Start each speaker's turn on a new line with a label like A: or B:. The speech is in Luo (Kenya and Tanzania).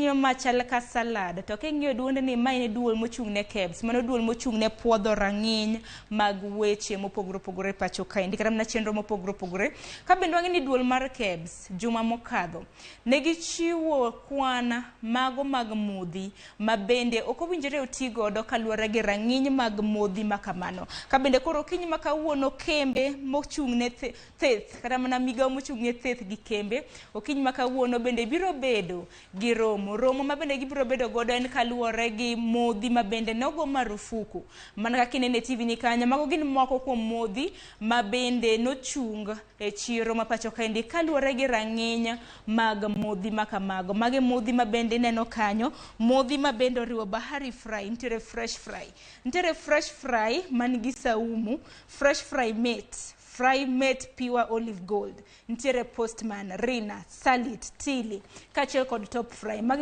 A: nyime machal ka salad. To king'iyo duonde ni ma en duol mochung' ne KEBS, mano duol mochung' ne puodho rang'iny mag weche mopogore opogore e pacho kaendi, kata mana chenro mopogore opogore. Ka bende wang'e ni duol mar KEBS juma mokadho ne gichiwo kwan mago mag modhi ma bende ok owinjore oti godo kaluwore gi rang'iny mag modhi ma kamano. Ka bende koro okinyi ma kawuono kembe mochung' ne theth kata mana migawo mochung' ne theth gi kembe okinyi ma kawuono bende biro bedo gi romo. Romo ma bende gibiro bedo godo en kaluwore gi modhi ma bende nogo marufuku. Mana kaka inene e TV ni kanyo, mago gin moko kuom modhi ma bende nochung e chiro ma pacho kaendi kaluwore gi rang'iny mag modhi ma kamago. Magi modhi ma bende ineno kanyo, modhi ma bende oriwo Bahari Fry, nitiere Fresh Fry. Nitiere Fresh Fry man gi saumu, Fresh Fry Mate, Fry Mate Pure Olive Gold, nitiere Postman, Rina, Salit, Tili, kaachiel kod Top Fry. Magi